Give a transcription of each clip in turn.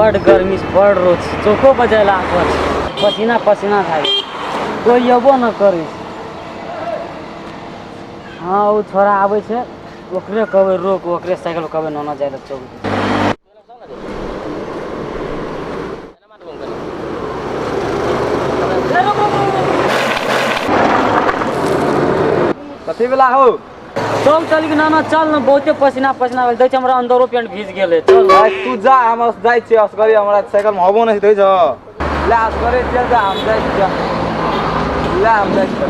बड गर्मी छै, बड रौद छै, चौको पर जाय लए आफत छै, पसीना पसीना भए गेल, कोइ अयबो न करै छै। हँ, ओ छोड़ा आबै छै, ओकरे कहबै रोक, ओकरे साइकिल कहबै नाना जाय लए चौक। कथी वाला हो? चल चल के नाना, चल न, बहुते पसीना पसीना भेल, देखै हमरा अंदरो पेंट भीज गेलै, चल। तू जा, हम जाइ छियै असगरे, हमरा साइकिल मे हबो नहि दै छ। ले असगरे चल जा, हम जाइ छियै। ले हम जाइ छियै।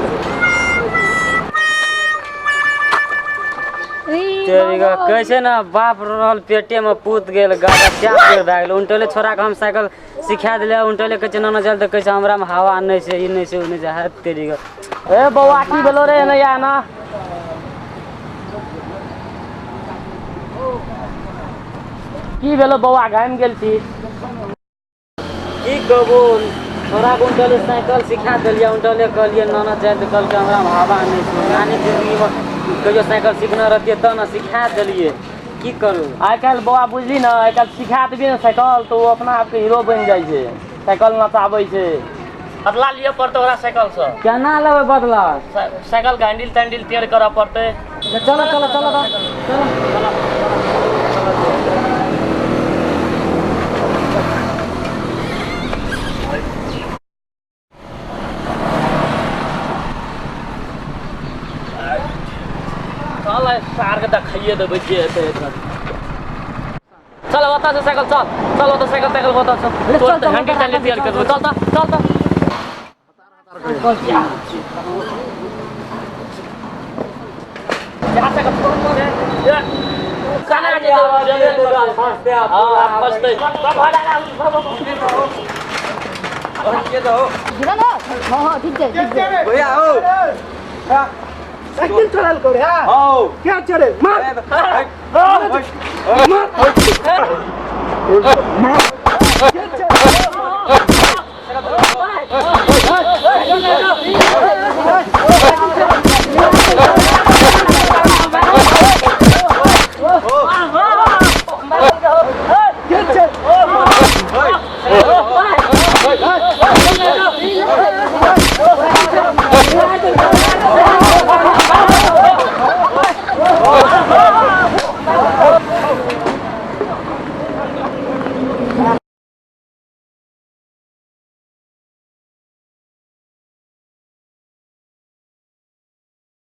कैसे न बाप रहल पेटे में पूत गेल, गाड़ा क्या पेड़ भए गेल। उनटले छोड़ा के हम साइकिल सिखा दिले, उनटले कहै छै नाना चल, तऽ कहै छै हमरा में हवा नहि छै, ई नहि छै, ओ नहि छै। हाथ तेरी गे। ए बौआ, की भेलो रे? एने आ ना। की भेलो बौआ, घामि गेल छी? की कहबो, छोड़ा के उनटले साइकिल सिखा देलियै, उनटले कहलियै नाना जाय, तऽ कहलकै हमरा में हवा नहि छै। नानी जिंदगीमे कहियो साइकिल सिखने रहतियै तऽ ने सिखा देलियै, की करू। आइ काल्हि बौआ बुझली ने, आइ काल्हि सिखा देबही ने साइकिल तऽ ओ अपना आपके हीरो बनि जाइ छै, साइकिल नचाबै छै। बदला लिअ पड़तै ओकरा साइकिलसँ। केना लेबै बदला? साइकिलके हैंडल तैंडल टेढ़ करऽ पड़तै। चलो चलो चलो चलो चलो। चल, आइ सारके देखाइए देबै जे हेतै हेतै। चल ओतऽ से साइकिल, चल चल ओतऽ साइकिल ताइकिल ओतऽ से। चल, तोर चल, हैंडल तैंडल तेल कर देबै। चल तऽ, चल तऽ। जा साइकिल तोड़ तोड़ रे। ए, कना जेतै? हाँ, फसतै। के दो। गिरा ना। हाँ हाँ, ठीक छै, ठीक छै। भैया हो। साइकिल चढ़ल कर है? हो। क्या चढ़े? मार मार, क्या